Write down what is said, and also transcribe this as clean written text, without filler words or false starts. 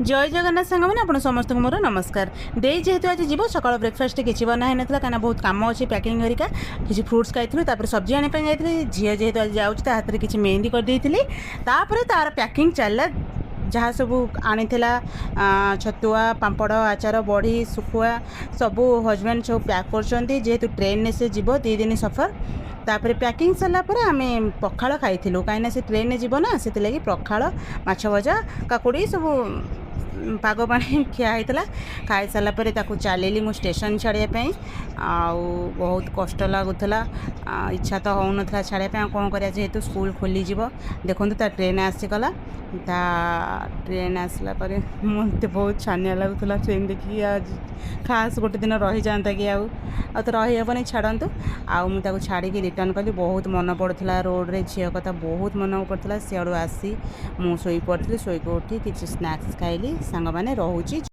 ଜୟ ଜଗନ୍ନାଥ ସାଙ୍ଗମାନେ, ଆପଣ ସମସ୍ତଙ୍କୁ ମୋର ନମସ୍କାର। ଦେଇ ଯେହେତୁ ଆଜି ଯିବ, ସକାଳ ବ୍ରେକଫାଷ୍ଟ କିଛି ବନା ହେଇନଥିଲା, କାହିଁକିନା ବହୁତ କାମ ଅଛି, ପ୍ୟାକିଂ ହେରିକା। କିଛି ଫ୍ରୁଟ୍ସ ଖାଇଥିଲୁ। ତାପରେ ସବଜି ଆଣିବା ପାଇଁ ଯାଇଥିଲି। ଝିଅ ଯେହେତୁ ଆଜି ଯାଉଛି, ତା ହାତରେ କିଛି ମେହେନ୍ଦି କରିଦେଇଥିଲି। ତାପରେ ତାର ପ୍ୟାକିଂ ଚାଲିଲା। ଯାହା ସବୁ ଆଣିଥିଲା, ଛତୁଆ, ପାମ୍ପଡ଼, ଆଚାର, ବଡ଼ି, ଶୁଖୁଆ, ସବୁ ହଜବେଣ୍ଡ ସବୁ ପ୍ୟାକ୍ କରୁଛନ୍ତି, ଯେହେତୁ ଟ୍ରେନରେ ସେ ଯିବ, 2 ଦିନ ସଫର। ତାପରେ ପ୍ୟାକିଂ ସରିଲା ପରେ ଆମେ ପଖାଳ ଖାଇଥିଲୁ, କାହିଁକିନା ସେ ଟ୍ରେନରେ ଯିବ ନା, ସେଥିଲାଗି ପଖାଳ, ମାଛ ଭଜା, କାକୁଡ଼ି ସବୁ ପାଗ ପାଣି ଖିଆ ହେଇଥିଲା। ଖାଇସାରିଲା ପରେ ତାକୁ ଚାଲିଲି ମୁଁ ଷ୍ଟେସନ ଛାଡ଼ିବା ପାଇଁ। ଆଉ ବହୁତ କଷ୍ଟ ଲାଗୁଥିଲା, ଇଚ୍ଛା ତ ହେଉନଥିଲା ଛାଡ଼ିବା ପାଇଁ। ଆଉ କ'ଣ କରିବା, ଯେହେତୁ ସ୍କୁଲ ଖୋଲିଯିବ। ଦେଖନ୍ତୁ, ତା ଟ୍ରେନ୍ ଆସିଗଲା। ତା ଟ୍ରେନ୍ ଆସିଲା ପରେ ମୋତେ ବହୁତ ଛାନିଆ ଲାଗୁଥିଲା ଟ୍ରେନ୍ ଦେଖିକି। ଆଜି ଖାସ୍ ଗୋଟେ ଦିନ ରହିଯାଆନ୍ତା କି। ଆଉ ଆଉ ତ ରହିହେବନି, ଛାଡ଼ନ୍ତୁ। ଆଉ ମୁଁ ତାକୁ ଛାଡ଼ିକି ରିଟର୍ଣ୍ଣ କଲି। ବହୁତ ମନେ ପଡ଼ୁଥିଲା ରୋଡ଼ରେ, ଝିଅ କଥା ବହୁତ ମନେ ପଡ଼ୁଥିଲା। ସିଆଡ଼ୁ ଆସି ମୁଁ ଶୋଇପଡ଼ିଥିଲି। ଶୋଇକି ଉଠି କିଛି ସ୍ନାକ୍ସ ଖାଇଲି। ସାଙ୍ଗମାନେ, ରହୁଛି।